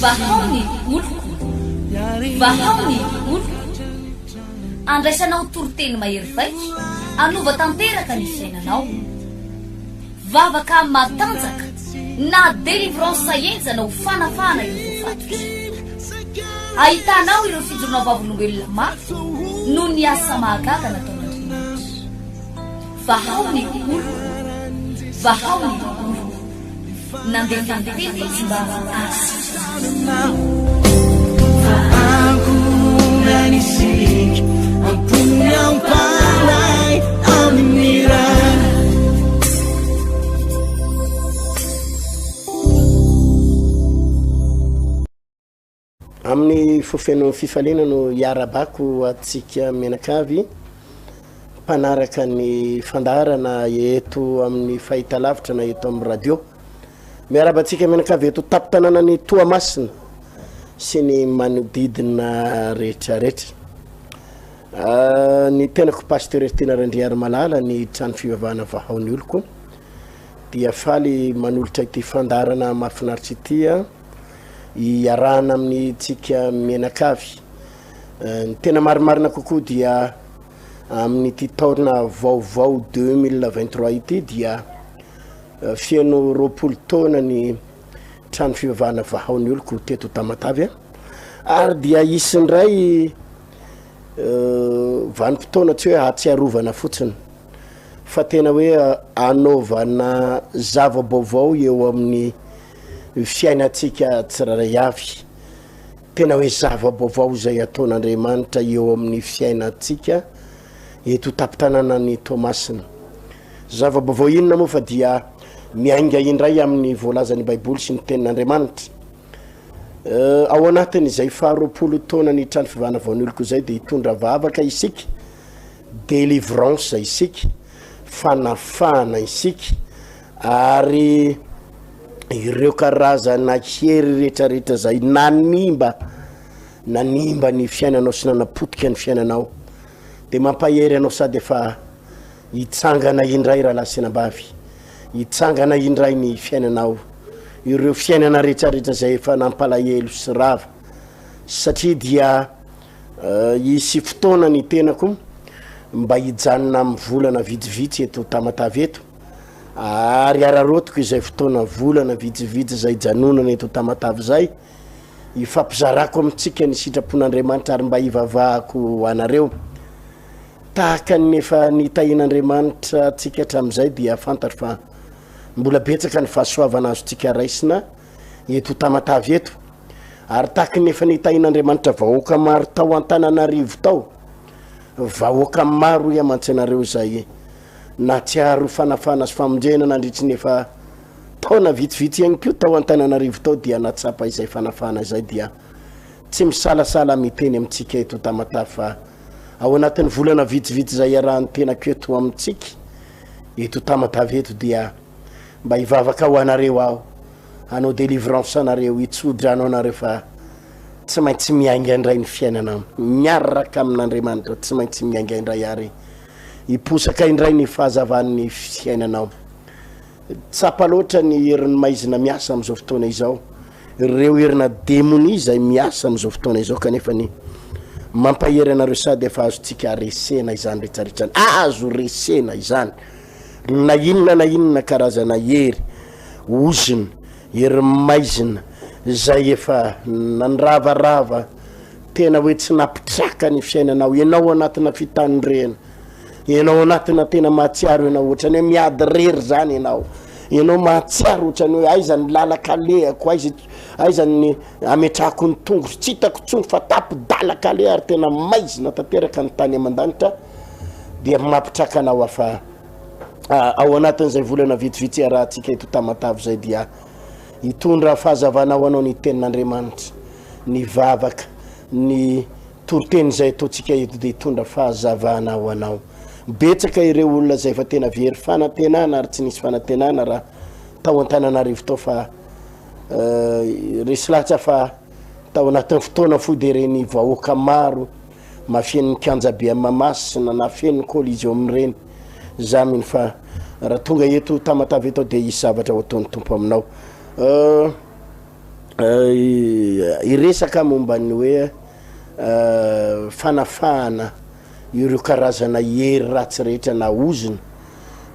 Vahao ny oloko, vahao ny oloko. Andraisanao toriteny mahery vaika hanova tanteraka ny fiainanao. Vavaka matanjaka na délivrance henjana ho fanafahana ireo voafatotra. Ahitanao ireo fijoroana vavolombelona mafy noho ny asa mahagaga nataon'Andriamanitra. Vahao ny oloko, vahao ny oloko. Nandefa ny teny izy mba hahasitrana Amin'ny fo feno fifaliana no iarahabako antsika mianakavy mpanaraka ny fandaharana eto amin'ny fahitalavitra na eto amin'ny radio. Miarahaba antsika mianakavy eto tampon-tanànan'i Toamasina sy ny manodidina rehetrarehetra. Ah, ny tenako Pasteur Heritiana Randriarimalala, ny trano fivavahana Vahao ny Oloko, dia faly manolotra ity fandaharana mahafinaritra ity. Iarahana amin'ny tsika mianakavy. Ny tena marimarina kokoa dia amin'ity taona vaovao 2023 ity dia feno 20 taona ny trano fivavahana Vahao ny Oloko teto Tamatave ary dia hisy indray vanim-potoana tsy hoe hahatsiarovana fotsiny fa tena hoe anaovana zava-baovao eo amin'ny fiainantsika tsirairay avy. Tena hoe zava-baovao izay ataon'Andriamanitra eo amin'ny fiainantsika eto tampon-tanànan'i Toamasina. Zava-baovao inona moa fa dia miainga indray amin'ny voalazan'ny Baiboly sy ny Tenin'Andriamanitra. Ao anatin'izay faharoapolo taona ny trano fivavahana vaonoloko izay dia hitondra vavaka isika, délivrance isika, fanafahana isika ary ireo karazana hery rehetrarehetra izay nanimba nanimba ny fiainanao sy nanapotika ny fiainanao dia mampahery anao sady efa hitsangana indray rahalahy sy anabavy, hitsangana indray ny fiainanao, ireo fiainana rehetrarehetra izay efa nampalahelo sy rava satria dia Hisy fotoana ny tenako mba hijanona amin'ny volana vitsivitsy eto Tamatave eto, ary araraotiko izay fotoana volana vitsivitsy izay hijanonana eto Tamatave izay, hifampizarako amintsika ny sitrapon'Andriamanitra ary mba hivavahako ho anareo. Tahaka ny efa nitahian'Andriamanitra antsika hatramin'izay dia fantatro fa mbola betsaka ny fahasoavana azontsika raisina eto Tamatave eto. Ary tahaky ny efa nitahian'Andriamanitra vahoaka maro tao Antananarivo tao, vahoaka maro hoy aho mantsy anareo izay nahatsiaro fanafahana sy famonjena nandritry ny efa taona vitsivitsy ihany koa tao Antananarivo tao dia nahatsapa izay fanafahana izay dia tsy misalasala miteny amintsika eto Tamatave fa ao anatin'ny volana vitsivitsy izay iarahan'ny tenako eto amintsika eto Tamatave eto dia mba hivavaka ho anareo aho hanao délivrance anareo, hitsodrano anareo fa tsy maintsy miainga indray ny fiainana miaraka amin'Andriamanitra, tsy maintsy miainga indray ary hiposaka indray ny fahazavan'ny fiainanao. Tsapa loatra ny herin'ny maizina miasa amin'izao fotoana izao, ireo herina demonia izay miasa amin'izao fotoana izao kanefa ny mampahery anareo sady efa azontsika resena izany rehetrarehetra, azo resena izany na inona na inona karazana hery ozona, hery maizina izay efa nandravarava tena hoe tsy nampitraka ny fiainanao, ianao anatina fitandrena, ianao anatina tena mahatsiaro ianao ohatrany hoe miady rery zany ianao, ianao mahatsiaro ohatrany hoe aiza ny lalan-kalehako, aiza aiza ny ametrahako ny tongotro, tsy hitako intsony fa tapi-dalan-kaleha ary tena maizina tanteraka ny tany aman-danitra dia mampitraka anao afa Ao anatin'izay volana vitsivitsy iarahantsika eto Tamatave izay dia hitondra fahazavana ho anao ny tenin'Andriamanitra, ny vavaka, ny toriteny izay ataontsika eto dia hitondra fahazavana ho anao. Betsaka ireo olona izay efa tena very fanantenana ary tsy nisy fanantenana raha tao Antananarivo tao fa resy lahatra fa tao anatin'ny fotoana fohy dia ireny vahoaka maro Mafeno ny kianjabe am Mahamasina na feno ny Coliseum ireny. Za mino fa raha tonga eto Tamatave eto aho dia hisy zavatra ho ataon'ny Tompo aminao. Hiresaka momba ny hoe fanafahana ireo karazana hery ratsy rehetra na ozona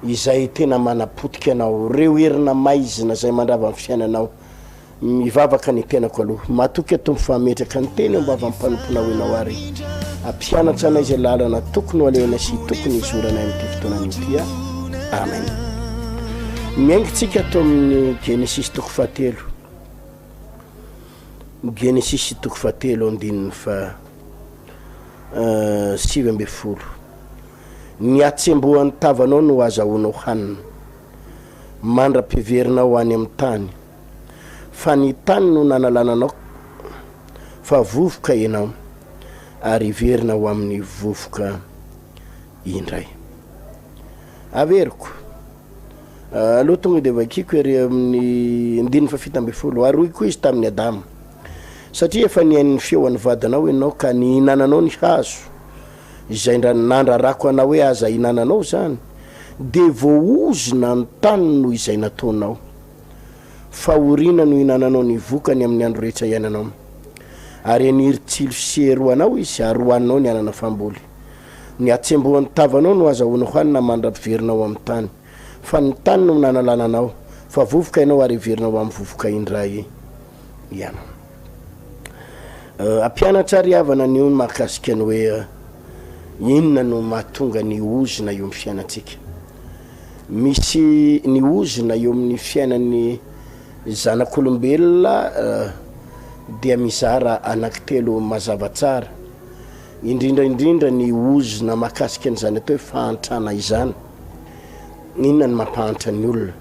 izay tena manapotika anao, ireo herina maizina izay mandrava ny fiainanao. Mivavaka ny tenako aloha. Matoky aho Tompo fa hametraka ny teny eo am-bavan'ny mpanomponao Ianao ary hampianatra anay izay lalana tokony ho alehanay sy tokony hizoranay amin'ity fotoana anio ity. Amen. Miainga tsika ato amin'ny Genesisy toko fahatelo. Genesisy toko fahatelo andininy fa 19. Ny hatsembohan'ny tavanao no azahoanao hanina. Mandra-piverinao any amin'ny tany. Fa ny tany no nanalana anao fa vovoka ianao ary hiverina ho amin'ny vovoka indray. Averiko. Aloha tonga dia vakiko ery amin'ny andininy fahafito ambin'ny folo. Ary hoy koa izy tamin'i Adama, Satria efa nihaino ny feon'ny vadinao ianao ka nihinananao ny hazo izay nandrarako anao hoe aza ihinananao izany, dia voaozona ny tany noho izay nataonao. Fahoriana no ihinananao ny vokany amin'ny andro rehetra iainanao. Ary haniry tsilo sy hery ho anao izy, ary hohaninao ny anana famboly. Ny hatsembohan'ny tavanao no azahoanao hanina mandra-piverina ao amin'ny tany. Fa ny tany no nanalana anao, fa vovoka ianao ary hiverina ho amin'ny vovoka indray ianao. Hampianatra ry havana anio ny mahakasika ny hoe inona no mahatonga ny ozona eo amin'ny fiainantsika. Misy ny ozona eo amin'ny fiainan'ny zanak'olombelona dia mizara anankitelo mazava tsara. Indrindra indrindra ny ozona mahakasika an'izany atao hoe fahantrana izany. Inona no mampahantra ny olona?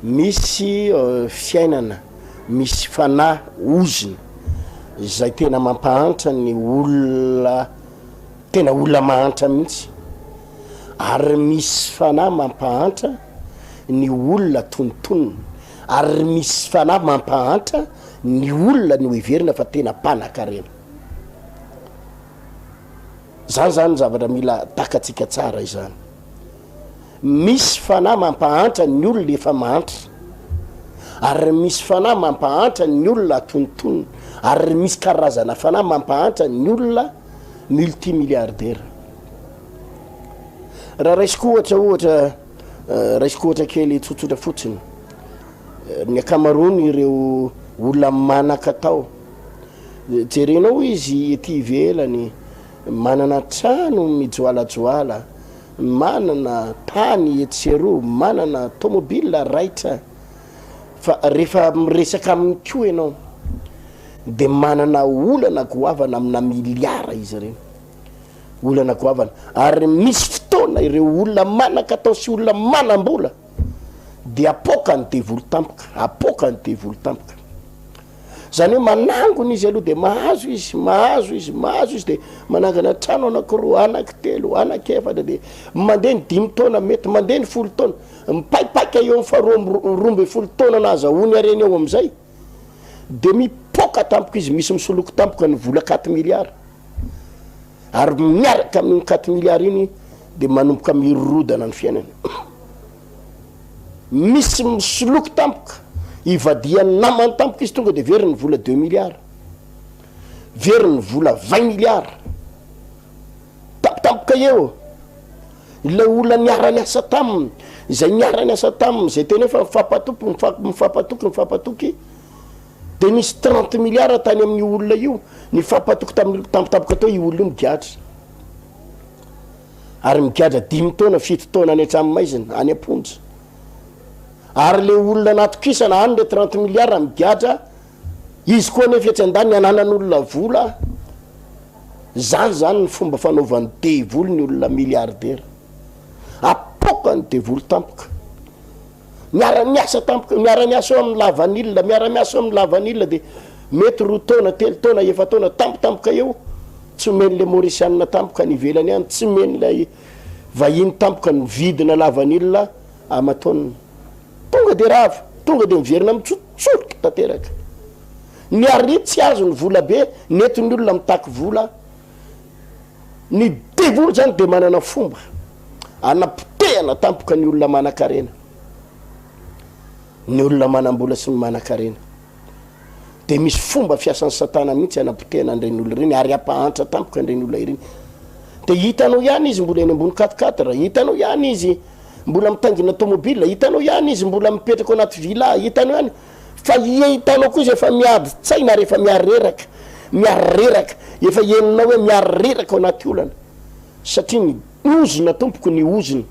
Misy fiainana, misy fanahy ozona izay tena mampahantra ny olona, tena olona mahantra mihitsy. Ary misy fanahy mampahantra ny olona tonontonony. Ary misy fanahy mampahantra ny olona noheverina fa tena mpanan-karena. Zany zany zavatra mila takatsika tsara izany. Misy fanahy mampahantra ny olona efa mahantra. Ary misy fanahy mampahantra ny olona atonontonony. Ary misy karazana fanahy mampahantra ny olona multimilliardaire. Raha raisiko ohatra ohatra raisiko ohatra kely tsotsotra fotsiny. Ny ankamaroany ireo olona manan-katao, jerenao izy ety ivelany, manana trano mijoalajoala, manana tany etsy sy eroa, manana tomobile raitra, fa rehefa miresaka aminy koa ianao dia manana olana goavana amina miliara izy ireny. Olana goavana. Ary misy fotoana ireo olona manan-katao sy olona manam-bola dia apoaka ny devoly tampoka, apoaka ny devoly tampoka. Izany hoe manangona izy aloha dia mahazo izy, mahazo izy, mahazo izy dia manangana trano anankiroa, anankitelo, anankiefatra dia mandeha ny dimy taona mety, mandeha ny folo taona, mipaipaika eo amin'ny faharoa amby 12 taona nahazahoany harena eo amin'izay dia mipoaka tampoka izy, misy misoloky tampoka ny vola quatre milliards. Ary miaraka amin'iny quatre milliards iny dia manomboka mirodana ny fiainany. Misy misoloky tampoka, ivadihan'ny namany tampoka izy tonga dia very ny vola deux milliards. Very ny vola vingt milliards. Tampotampoka eo. Ilay olona niara-niasa taminy, izay niara-niasa taminy, izay tena efa mifampatoky, mifampatoky, mifampatoky, Dia nisy trente milliards tany amin'io olona io, nifampatoky tamin'ny tampotampoka teo io olona io migadra. Ary migadra dimy taona, fito taona any an-tranomaizina, any am-ponja. Ary le olona natokisana any le trente milliards migadra, izy koa anefa etsy an-daniny ananan'olona vola. Zany zany ny fomba fanaovan'ny devoly ny olona milliardaire. Apokan'ny devoly tampoka. Miara-miasa tampoka, miara-miasa eo amin'ny lavanila, miara-miasa eo amin'ny lavanila dia mety roa taona, telo taona, efa-taona, tampotampoka eo, tsy omen'ilay Maurisianina tampoka any ivelany any, tsy omen'ilay vahiny tampoka ny vidina lavanila aman-taonina. Tonga dia rava, tonga dia miverina mitsotsorika tanteraka. Ny ary tsy azo ny vola be, nentin'ny olona mitaky vola. Ny devoly izany dia manana fomba anapotehana tampoka ny olona manankarena. Ny olona manam-bola sy ny manan-karena. Dia misy fomba fiasan'i Satana mihitsy hanapotehana an'ireny olona ireny ary hampahantra tampoka an'ireny olona ireny. Dia hitanao ihany izy mbola eny ambony quatre quatre, hitanao ihany izy mbola mitaingina tomobile, hitanao ihany izy mbola mipetraka ao anaty villa, hitanao ihany fa hitanao koa izy efa miady tsaina ary efa mihareraka, mihareraka, efa henonao hoe mihareraka ao anaty olana satria ny ozona tompoko ny ozona.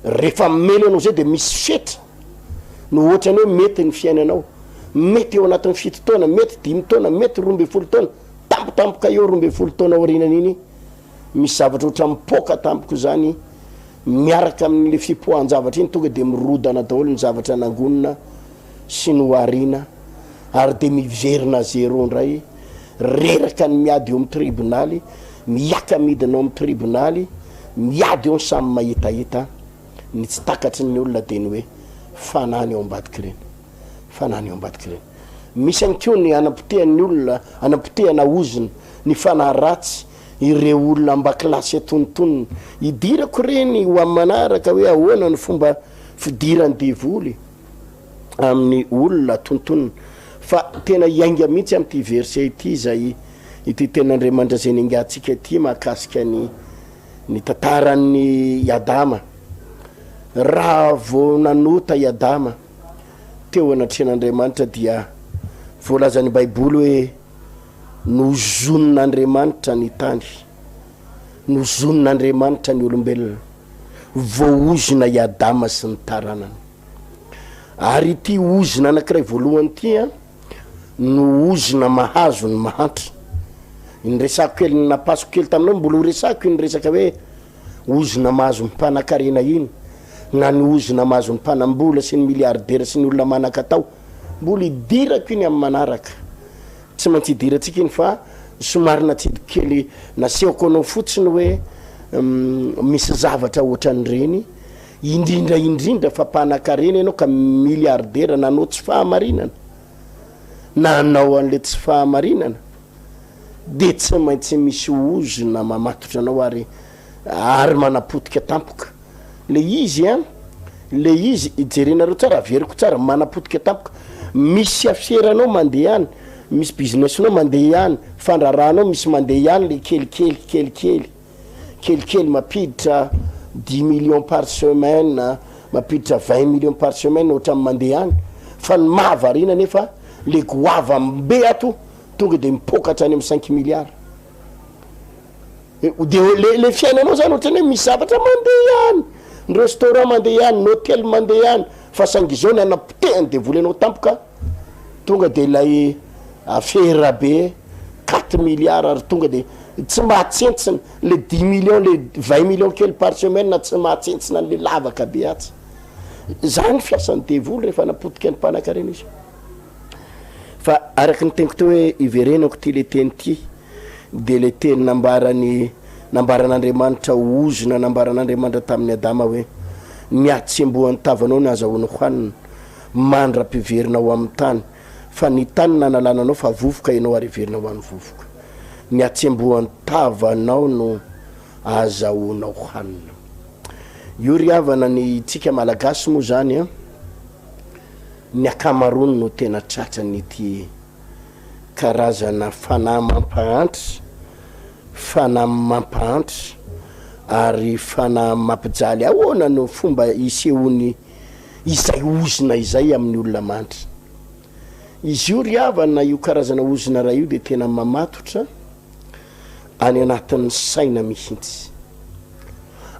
Rehefa mamely anao zay de misy fetra no ohatrany hoe mety ny fiainanao, mety eo anatin'ny fito taona, mety dimy taona, mety 12 taona, tampotampoka eo 12 taona aorianan'iny misy zavatra ohatran'ny mipoaka tampoka zany miaraka amin'le fipoahan-javatra iny tonga de mirodana daholo ny zavatra nangonina sy noharina ary de miverina zéro ndray, reraka ny miady eo amin'ny tribonaly, mihiaka midina ao amin'ny tribonaly, miady eo ny samy mahitahita, ny tsy takatry ny olona dia ny hoe fanahy ny ao ambadik'ireny, fanahy ny ao ambadik'ireny. Misy ihany koa ny anapotehan'ny olona, anapotehana ozona, ny fanahy ratsy, ireo olona ambakilasy antonontonony. Idirako ireny ho amin'ny manaraka hoe ahoana ny fomba fidiran'ny devoly. amin'ny olona tontonina fa tena hiainga mihitsy amin'ity verset ity izay ity tenin'Andriamanitra izay niaingantsika ity mahakasika ny ny tantaran'ny i Adama. Raha vao nanota i Adama teo anatrehan'Andriamanitra dia voalazan'ny Baiboly hoe nozonin'Andriamanitra ny tany, nozonin'Andriamanitra ny olombelona, voaozona i Adama sy ny taranany. Ary ity ozona anankiray voalohany ity an, no ozona mahazo ny mahantra. Ny resako kely, ny napasoko kely taminao, mbola ho resako iny resaka hoe ozona mahazo ny mpanankarena iny, na ny ozona mahazo ny mpanambola sy ny milliardaire sy ny olona manan-katao. Mbola hidirako iny amin'ny manaraka. Tsy maintsy hidirantsika iny fa somary natsidiko kely nasehoko anao fotsiny hoe misy zavatra ohatran'ireny. Indrindra indrindra fa mpanakarena ianao ka milliardaire nanao tsy fahamarinana, nanao an'le tsy fahamarinana de tsy maintsy misy ozona mamatotra anao ary ary manapotika tampoka le izy an, le izy jerenareo tsara averiko tsara manapotika tampoka, misy aferanao mandeha any, misy business-nao mandeha any, fandraharahanao misy mandeha ihany le kelikely kelikely. Kelikely mampiditra dix millions par semaine, mampiditra vingt millions par semaine ohatran'ny mandeha any, fa ny mahavariana anefa le goavam be ato tonga de mipoaka hatrany amin'ny cinq milliards. De le le fiainanao zany ohatran'ny hoe misy zavatra mandeha ihany, ny restaurant mandeha ihany, ny hôtel mandeha ihany, fa saingy izao ny anapotehan'ny devoly anao tampoka, Tonga de ilay afera be quatre milliards ary tonga de tsy mahatsentsina le dix millions le vingt millions kely par semaine tsy mahatsentsina an'le lavaka be atsy. Zany fiasan'ny devoly rehefa napotika ny mpanakarena izy. Fa araky ny teniko teo hoe iverenako ty le teny ty de le teny nambarany nambaran'Andriamanitra ho ozona nambaran'Andriamanitra tamin'i Adama hoe ny hatsembohan'ny tavanao no azahoana hohanina. mandra-piverina ho amin'ny tany, fa ny tany nanalana anao fa vovoka ianao ary hiverina ho any vovoka. Ny hatsembohan-tavanao no azahoanao hanina. Io ry havana ny tsika Malagasy moa zany an, ny akamaroany no tena tratran'ity karazana fanahy mampahantra, fanahy mampahantra ary fanahy mampijaly. Ahoana no fomba isehoany izay ozona izay amin'ny olona mandry. Izy io ry havana, io karazana ozona iray io dia tena mamatotra any anatin'ny saina mihitsy.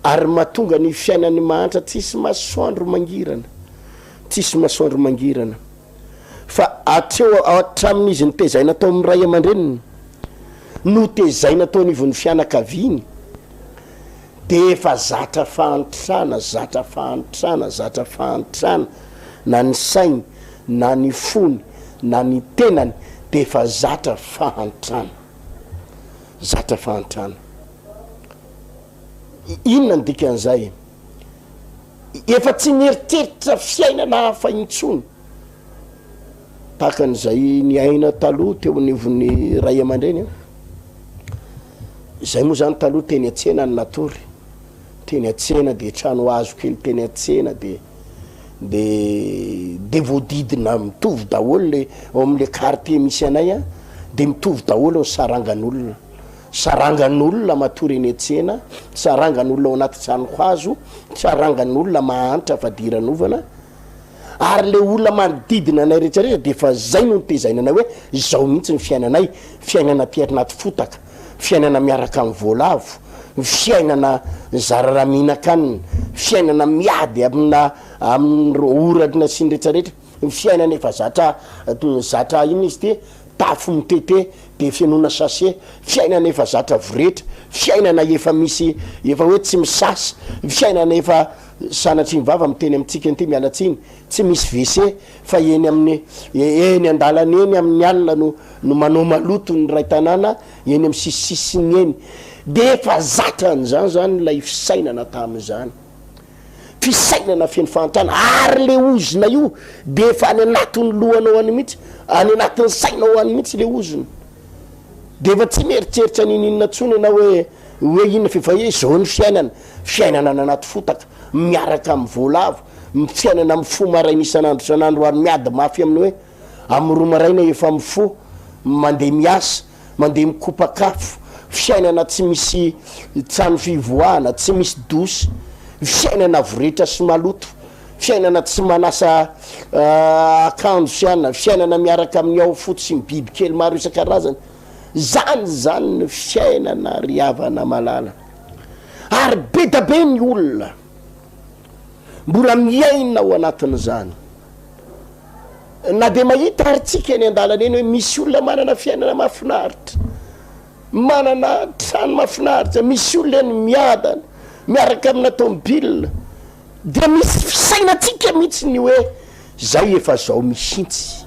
Ary mahatonga ny fiainan'ny mahantra tsisy masoandro mangirana, tsisy masoandro mangirana. Fa hatreo hatramin'izy nitezaina tao amin'ny ray aman-dreniny, notezaina tao anivon'ny fianakaviany, Dia efa zatra fahantrana, zatra fahantrana, zatra fahantrana, na ny sainy, na ny fony, na ny tenany dia efa zatra fahantrana, zatra fahantrana. Inona ny dikan'izay? Efa tsy mieritreritra fiainana hafa intsony, tahaka an'izay niaina taloha teo anivon'ny ray aman-dreny an. Izay moa zany taloha teny an-tsena no natory, teny an-tsena de trano hazo kely teny an-tsena de De de voadidina mitovy daholo le ao amle quartier misy anay an, de mitovy daholo ny sarangan'olona, sarangan'olona matory eny an-tsena, sarangan'olona ao anaty trano hazo, sarangan'olona mahantra fadiranovana, ary le olona manodidina anay rehetra rehetra de efa zay no nitezaina anay hoe izao mihitsy ny fiainanay, fiainana aty anaty fotaka. fiainana miaraka amin'ny voalavo, ny fiainana zara raha mihinan-kanina, fiainana miady amina amin'ny orana sy ny rehetra rehetra, ny fiainana efa zatra zatra inona izy ity, tafo mitete de fenoina sachet, fiainana efa zatra voretra, fiainana efa misy efa hoe tsy misasa, fiainana efa sanatria ny vava miteny amintsika an'ity miala tsiny, tsy misy WC fa eny amin'ny eny an-dalana eny amin'ny alina no no manao maloto ny iray tanàna eny amin'ny sisisisiny eny. Dia efa zatra an'izany izany ilay fisainana tamin'izany. Fisainana feno fahantrana ary ilay ozona io dia efa any anatin'ny lohanao any mihitsy, any anatin'ny sainao any mihitsy ilay ozona. Dia efa tsy mieritreritra n'inon'inona intsony ianao hoe hoe inona fa efa hoe izao ny fiainana, fiainana any anaty fotaka miaraka amin'ny voalavo, ny fiainana mifoha maraina isan'andro isan'andro ary miady mafy amin'ny hoe amin'ny roa maraina efa mifoha, mandeha miasa, mandeha mikopak'afo, fiainana tsy misy trano fivoahana, tsy misy douche, fiainana voretra sy maloto, fiainana tsy manasa akanjo sy anona, fiainana miaraka amin'ny ao fotsy sy ny bibikely maro isan-karazany. Zany zany ny fiainana ry havana malala. Ary be da be ny olona mbola miaina ao anatin'izany. Na dia mahita ary tsika eny an-dalana eny hoe misy olona manana fiainana mahafinaritra, manana trano mahafinaritra, misy olona eny miadana, miaraka amina tomobile, dia misy fisainantsika mihitsy ny hoe zay efa zao mihitsy,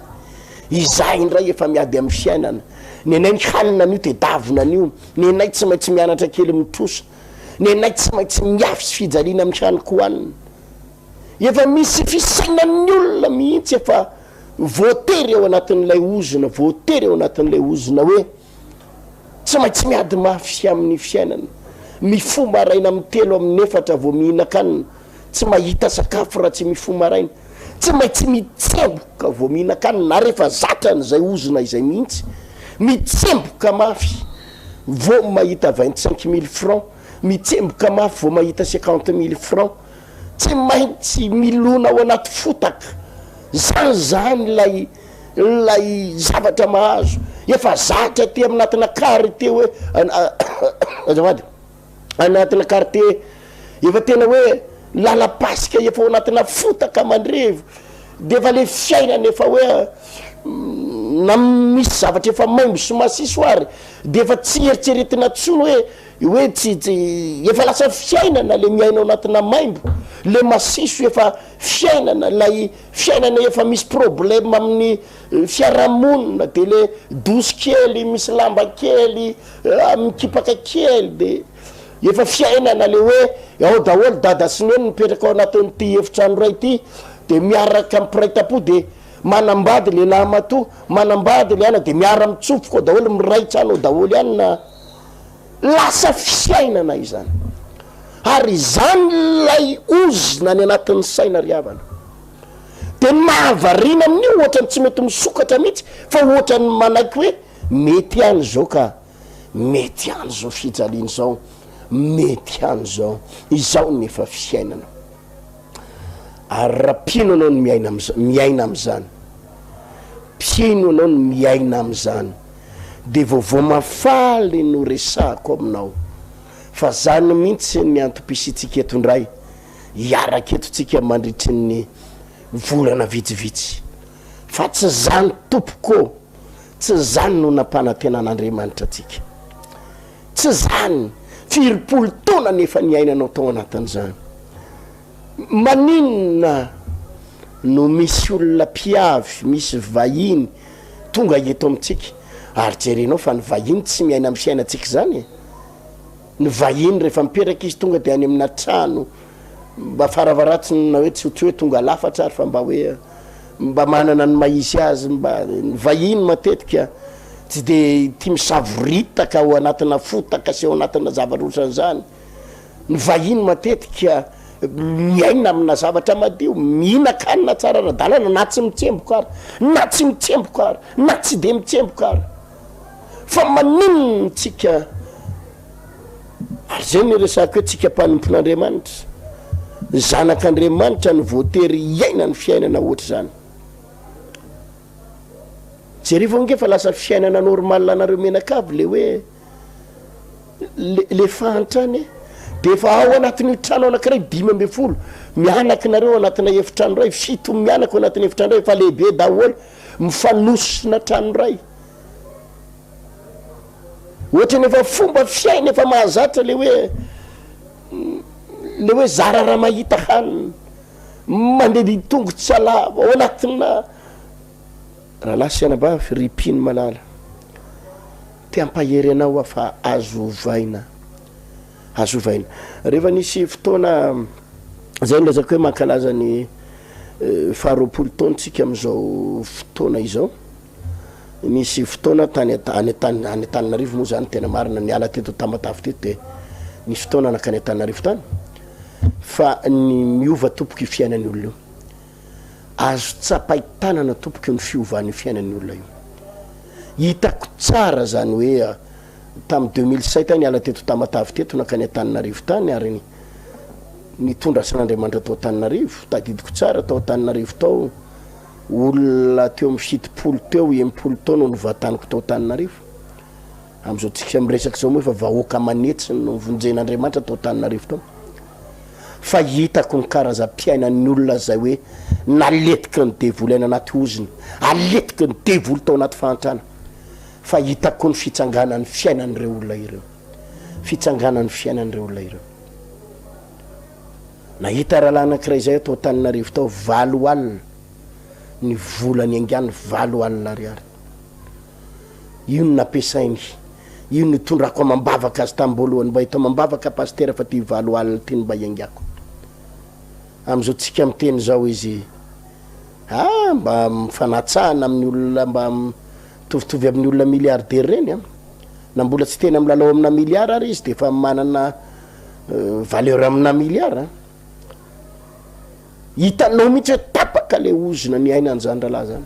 izaho indray efa miady amin'ny fiainana, nenay ny hanina anio tedavina anio, nenay tsy maintsy mianatra kely mitrosa, nenay tsy maintsy miafy sy fijaliana amin'ny hanin-kohanina. Efa misy fisainan'ny olona mihitsy efa voatery ao anatin'ilay ozona, voatery ao anatin'ilay ozona hoe tsy maintsy miady mafy amin'ny fiainana, mifoha maraina amin'ny telo amin'ny efatra vao mihinan-kanina, tsy mahita sakafo raha tsy mifoha maraina, tsy maintsy mitsemboka vao mihinan-kanina ary efa zatra an'izay ozona izay mihitsy, mitsemboka mafy vao mahita 25 mille francs, mitsemboka mafy vao mahita 50 mille francs. Tsy maintsy milona ao anaty fotaka. Zany zany ilay ilay zavatra mahazo. Efa zatra aty aminatina kartie hoe azafady, anatina kartie efa tena hoe lalam-pasika efa ao anatina fotaka mandrevo de efa le fiainana efa hoe na misy zavatra efa maimbo sy masiso ary de efa tsy eritreretina intsony hoe Hoe tsy tsy efa lasa fiainana le miaina ao anatina maimbo, le masiso efa fiainana, ilay fiainana efa misy problème amin'ny fiarahamonina de le douche kely misy lamba kely mikipaka kely de efa fiainana le hoe ao daholo dada sy neny mipetraka ao anatin'ity efitrano iray ity de miaraka mpiray tampo de manambady le lahimatoa, manambady le ana de miara mitsofoka ao daholo miray trano ao daholo ihany na. Lasa fiainana izany. Ary izany ilay ozona any anatin'ny saina ry havana. Dia ny mahavariana amin'io ohatran'ny tsy mety misokatra mihitsy fa ohatran'ny manaiky hoe mety ihany izao ka, mety ihany izao fijaliana izao, mety ihany izao, izao ny efa fiainana. Ary raha mpino ianao no miaina am'za- miaina am'zany, mpino ianao no miaina am'zany, de vaovao mahafaly no resahako aminao, fa zany mihitsy ny antom-pisiantsika eto indray, hiaraka eto tsika mandritry ny volana vitsivitsy, fa tsy zany tompoko ô, tsy zany no nampanantenan'Andriamanitra antsika. Tsy zany, firy-polo taona no efa niainanao tao anatin'izany. Maninona no misy olona mpiavy, misy vahiny tonga eto amintsika, ary jerenao fa ny vahiny tsy miaina amin'ny fiainantsika izany e. Ny vahiny rehefa mipetraka izy tonga dia any amina trano mba faravaratsiny na hoe tsy tsy hoe tonga lafatra ary fa mba hoe mba manana ny maha izy azy, mba ny vahiny matetika tsy de tia misavoritaka ao anatina fotaka sy ao anatina zavatra ohatran'izany, ny vahiny matetika. miaina amina zavatra madio, mihinan-kanina tsara ara-dalàna na tsy mitsemboka ary, na tsy mitsemboka ary, na tsy dia mitsemboka ary. Fa maninona tsika, ary zay no iresahako hoe tsika mpanompon'Andriamanitra, zanak'Andriamanitra no voatery hiaina ny fiainana ohatr'izany. Jerevo ange fa lasa fiainana normal anareo mianakavy le hoe le le fahantrana e! De efa ao anatin'io trano anakiray 15 mianaky nareo anatina efitrano iray, fito mianaka ao anatina efitrano iray, efa lehibe daholo, mifanosona trano iray. Ohatrany efa fomba fiaina efa mahazatra le hoe le hoe zara raha mahita hanina, mandeha tongotra lava ao anatina. Rahalahy sy anabavy, ry mpino malala, te hampahery anao aho fa azo ovaina, azo ovaina. Rehefa nisy fotoana izay nilazako hoe mankalaza ny faharoapolo taona tsika amin'izao fotoana izao, nisy fotoana tany any any Antananarivo moa zany tena marina, niala teto Tamatave teto dia nisy fotoana nankany Antananarivo tany, fa ny miova tompoko io fiainan'ny olona io. Azo tsapain-tanana tompoko ny fiovan'io fiainan'ny olona io. Hitako tsara zany hoe tamin'ny 2007 aho niala teto Tamatave teto nankany Antananarivo tany ary nitondra asan'Andriamanitra tao Antananarivo. Tadidiko tsara tao Antananarivo tao olona teo amin'ny 70 teo, 60 tao no novantaniko tao Antananarivo. Amin'izao tsika miresaka izao moa efa vahoaka aman'hetsiny no vonjen'Andriamanitra tao Antananarivo tao. Fa hitako ny karazam-piainan'ny olona izay hoe naletiky ny devoly any anaty ozona, aletiky ny devoly tao anaty fahantrana. Fa hitako koa ny fitsanganan'ny fiainan'ireo olona ireo. Fitsanganan'ny fiainan'ireo olona ireo. Nahita rahalahy anankiray izay aho tao Antananarivo tao, 80 ny vola niaingàny, 80 ariary. Io no nampiasainy, io no nitondrako amam-bavaka azy tamim-boalohany, mba eto amam-bavaka Pasitera fa ty 80 ty no mba iangako. Amin'izao tsika miteny izao izy, ah mba mifanatsahana amin'ny olona mba mitovitovy amin'ny olona milliardaire ireny an! Na mbola tsy tena milalao amina milliard ary izy dia efa manana valeur amina milliard an! Hitanao mihitsy hoe tapaka le ozona niaina an'izany rahalahy zany.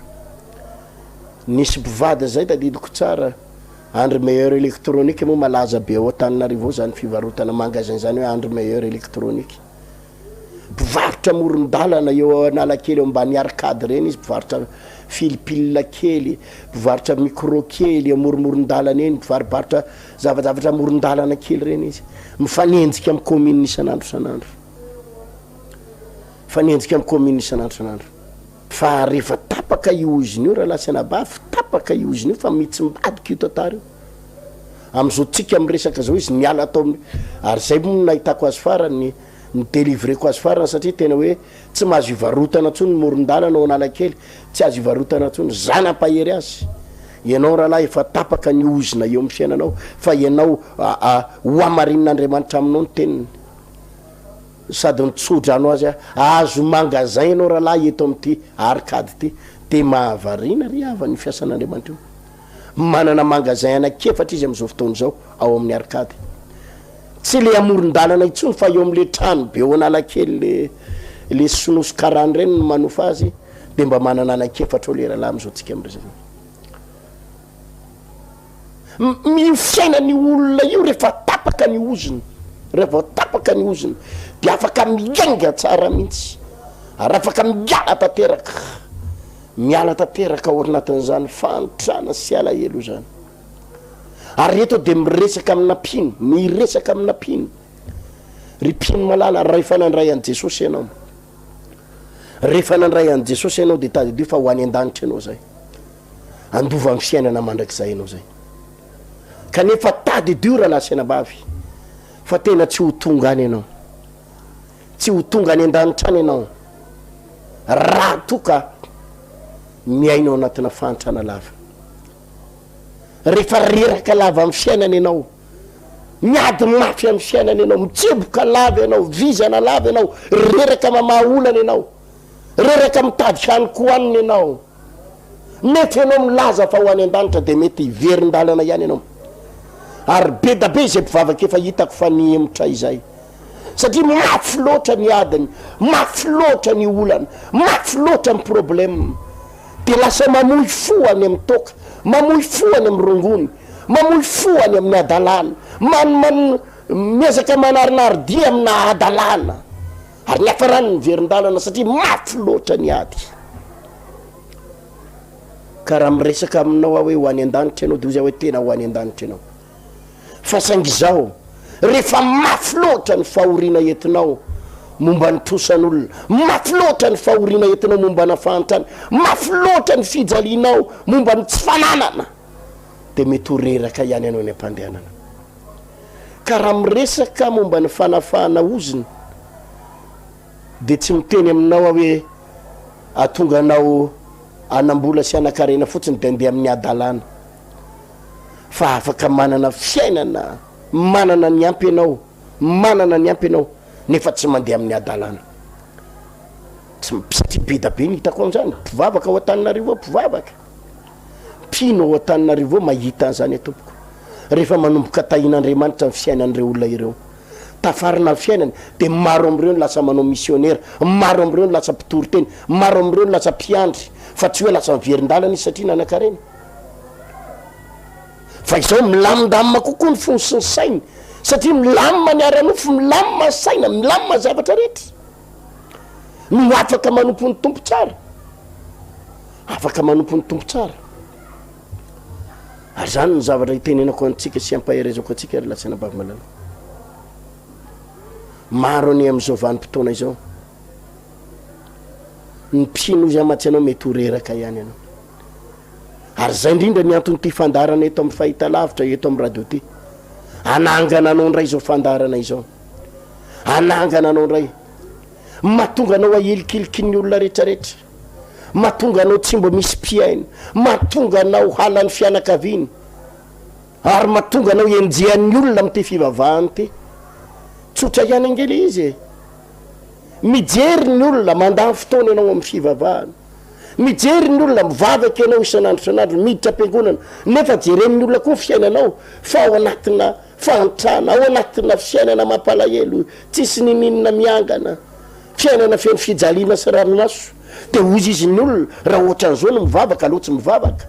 Nisy mpivady zay tadidiko tsara, Andry Meilleur Electronique moa malaza be ao Antananarivo ao zany fivarotana magasin zany hoe Andry Meilleur Electronique. Mpivarotra amoron-dalana eo Analakely eo ambany arcade reny izy, mpivarotra filipile kely, mpivarotra micro kely amoromoron-dalana eny, mpivarobarotra zavajavatra amoron-dalana kely reny izy. Mifanenjika amin'ny commune isan'andro isan'andro. Mifanenjika amin'ny commune isan'andro isan'andro. Fa rehefa tapaka io ozona io rahalahy sy anabavy, tapaka io ozona io fa mitsimbadika io tantara io. Amin'izao tsika miresaka zao izy niala tao amin'ny, ary zay moa no nahitako azy farany, ni-delivreko azy farany satria tena hoe tsy mahazo ivarotana intsony ny moron-dalana ao Analakely, tsy azo ivarotana intsony, za nampahery azy, ianao rahalahy efa tapaka ny ozona eo amin'ny fiainanao fa ianao hohamarinin'Andriamanitra aminao ny teniny. Sady nitso-drano azy aho. Ahazo magasin ianao rahalahy eto amin'ity arcade ity. Dia mahavariana ry havana io fiasan'Andriamanitra io. Manana magasin anankiefatra izy amin'izao fotoana izao ao amin'ny arcade. Tsy ilay amoron-dalana intsony fa eo amin'ilay trano be eo Analakely le le sinoa sy karana ireny no manofa azy dia mba manana anankiefatra eo ilay rahalahy amin'izao tsika miresaka izao. Io fiainan'io olona io rehefa tapaka ny ozona, raha vao tapaka ny ozona dia afaka miainga tsara mihitsy ary afaka miala tanteraka, miala tanteraka ao anatin'izany fahantrana sy alahelo izany. Ary eto dia miresaka amina mpino, miresaka amina mpino. Ry mpino malala, rahefa nandray an'i Jesosy ianao, rehefa nandray an'i Jesosy ianao dia tadidio fa ho any an-danitra ianao izay. Handova ny fiainana mandrakizay ianao izay. Kanefa tadidio rahalahy sy anabavy fa tena tsy ho tonga any ianao. Tsy ho tonga any an-danitra any ianao raha toa ka miaina ao anatina fahantrana lava. Rehefa reraka lava amin'ny fiainana ianao, miady mafy amin'ny fiainana ianao, mitseboka lava ianao, vizana lava ianao, reraka mamaha olana ianao, reraka mitady hanin-kohanina ianao. Mety ianao milaza fa ho any an-danitra dia mety hiverin-dalana ihany ianao. Ary be da be izay mpivavaka efa hitako fa nihemotra izay. satria mafy loatra ny adiny, mafy loatra ny olana, mafy loatra ny problème. Dia lasa mamoy fo any amin'ny toaka, mamoy fo any amin'ny rongony, mamoy fo any amin'ny hadalana, man, man, miezaka manarinary dia amina hadalana. Ary niafarany niverin-dalana satria mafy loatra ny ady. Ka raha miresaka aminao aho hoe ho any an-danitra ianao dia hoy aho hoe tena ho any an-danitra ianao. Fa saingy izao, rehefa mafy loatra ny fahoriana entinao momba ny trosan'olona, mafy loatra ny fahoriana entinao momba na fahantrana, mafy loatra ny fijalianao momba ny tsy fananana, dia mety ho reraka ihany ianao eny am-pandehanana. Ka raha miresaka momba ny fanafahana ozona, dia tsy miteny aminao aho hoe ahatonga anao hanam-bola sy hanan-karena fotsiny dia handeha amin'ny hadalana. Fa afaka manana fiainana manana ny ampy ianao, manana ny ampy ianao nefa tsy mandeha amin'ny hadalana. Tsy, satria be da be ny hitako an'izany, mpivavaka ao Antananarivo ao, mpivavaka. Mpino ao Antananarivo ao mahita an'izany tompoko. Rehefa manomboka tahian'Andriamanitra ny fiainan'ireo olona ireo. Tafarina ny fiainany dia maro amin'ireo no lasa manao misionera, maro amin'ireo no lasa mpitory teny, maro amin'ireo no lasa mpiandry, fa tsy hoe lasa miverin-dalana izy satria nanan-karena. Fa izao milamindamina kokoa ny fony sy ny sainy, satria milamina ny ara-nofo, milamina ny saina, milamina ny zavatra rehetra. No afaka manompo ny Tompo tsara. Afaka manompo ny Tompo tsara. Ary izany no zavatra itenenako antsika sy ampaherezako antsika ry lahy sy anabavy malala. Maro anie amin'izao vanim-potoana izao. Ny mpino izy mantsy ianao mety ho reraka ihany ianao. Ary izay indrindra ny anton'ity fandaharana eto amin'ny fahitalavitra, eto amin'ny radio ity. Hanangana anao indray izao fandaharana izao. Hanangana anao indray. Mahatonga anao ahilikilikin'ny olona rehetrarehetra. Mahatonga anao tsy mba misy mpihaino. Mahatonga anao halan'ny fianakaviana. Ary mahatonga anao henjehan'ny olona amin'ity fivavahana ity. Tsotra ihany ange ilay izy e. Mijery ny olona, mandany fotoana ianao amin'ny fivavahana. Mijery ny olona, mivavaka ianao isan'andro isan'andro, miditra am-piangonana, nefa jeren'ny olona koa ny fiainanao fa ao anatina fahantrana, ao anatina fiainana mampalahelo, tsisy ninininona miangana, fiainana feno fijaliana sy ranomaso. Dia hozy izy ny olona, raha ohatran'izao no mivavaka, aleo tsy mivavaka.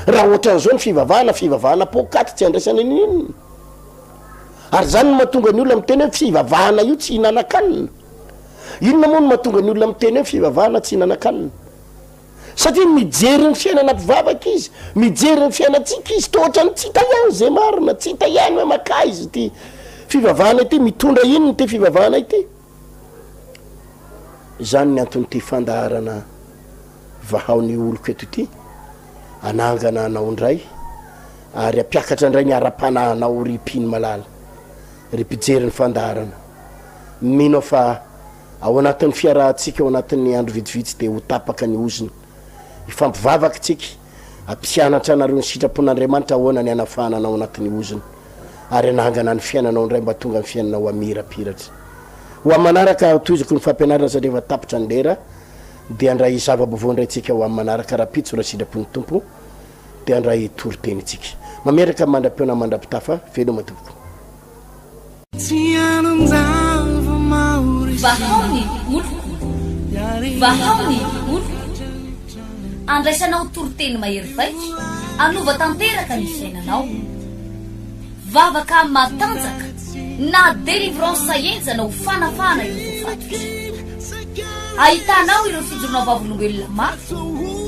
Raha ohatran'izao ny fivavahana, fivavahana poakaty tsy andraisana ninininona. Ary izany no mahatonga ny olona miteny hoe fivavahana io tsy hinanan-kanina. Inona moa no mahatonga ny olona miteny hoe fivavahana tsy hinanan-kanina? Satria mijery ny fiainana mpivavaka izy, mijery ny fiainantsika izy, toa ohatran'ny tsy hita ihany izay marina, tsy hita ihany hoe makaiza ity fivavahana ity, mitondra inona ity fivavahana ity. Izany ny anton'ity fandaharana Vahao ny oloko eto ity, hanangana anao indray ary hampiakatra indray ny ara-panahinao ry mpino malala, ry mpijery ny fandaharana. Mino aho fa ao anatin'ny fiarahantsika ao anatin'ny andro vitsivitsy dia ho tapaka ny ozona. Hifampivavaka isika, hampianatra anareo ny sitrapon'Andriamanitra ahoana ny hanafahana anao anatin'ny ozona ary hanangana ny fiainanao indray mba tonga ny fiainanao hamirapiratra. Ho amin'ny manaraka tohizako ny fampianarana satria efa tapitra ny lera dia handray zava-baovao indray tsika ho amin'ny manaraka rahampitso raha sitrapon'ny Tompo dia handray toriteny tsika. Mametraka mandra-pihaona mandra-pitafa, veloma tompoko. Vahao ny oloko, vahao ny oloko. Andraisanao toriteny mahery vaika, hanova tanteraka ny fiainanao. Vavaka matanjaka na délivrance henjana ho fanafahana ireo voafatotra. Ahitanao ireo fijoroana vavolombelona mafy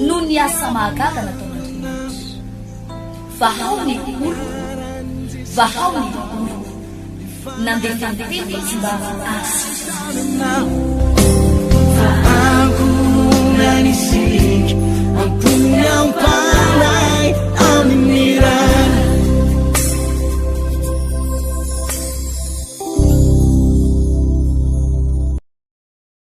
noho ny asa mahagaga nataon'Andriamanitra. Vahao ny oloko, vahao ny oloko. Nandefa ny teny izy mba hahasitrana.